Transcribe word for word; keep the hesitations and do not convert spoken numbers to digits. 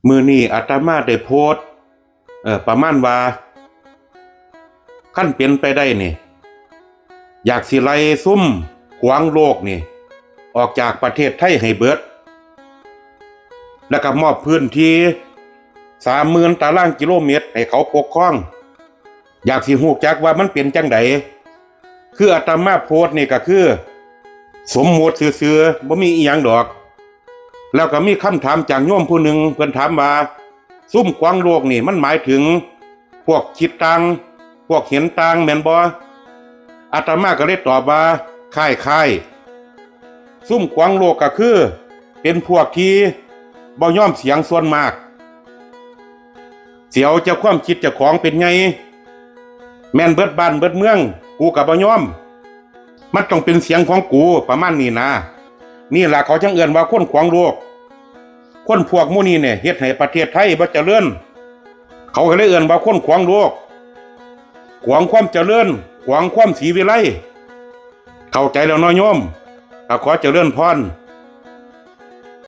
มื้อนี้อาตมาได้โพสต์ เอ่อ ประมาณว่า คันเป็นไปได้นี่ อยากสิไล่ซุมขวางโลกนี่ ออกจากประเทศไทยให้เบิด แล้วก็มอบพื้นที่ สามหมื่นตารางกิโลเมตรให้เขาปกครอง อยากสิฮู้จักว่ามันเป็นจั่งใด คืออาตมาโพสต์นี่ก็คือ สมมุติซื่อๆ บ่มีอีหยังดอก แล้วก็มีคำถามจากโยมผู้หนึ่ง เพิ่นถามว่า ซุมขวางโลกนี่มันหมายถึง พวกคิดต่าง พวกเห็นต่างแม่นบ่ อาตมาก็เลยตอบว่า คล้ายๆ ซุมขวางโลกก็คือ เป็นพวกที่บ่ยอมเสียงส่วนมาก เสียวเจ้าความคิดเจ้าของเป็นไง แม่นเบิดบ้านเบิดเมือง กูก็บ่ยอม มันต้องเป็นเสียงของกู ประมาณนี้นะ นี่ล่ะเขาจั่งเอิ้นว่าคนขวางโลก คนพวกหมู่นี้เนี่ยเฮ็ดให้ประเทศไทยบ่เจริญ เขาก็เลยเอิ้นว่าคนขวางโลก ขวางความเจริญ ขวางความศรีวิไล เข้าใจแล้วเนาะโยม ก็ขอเจริญพร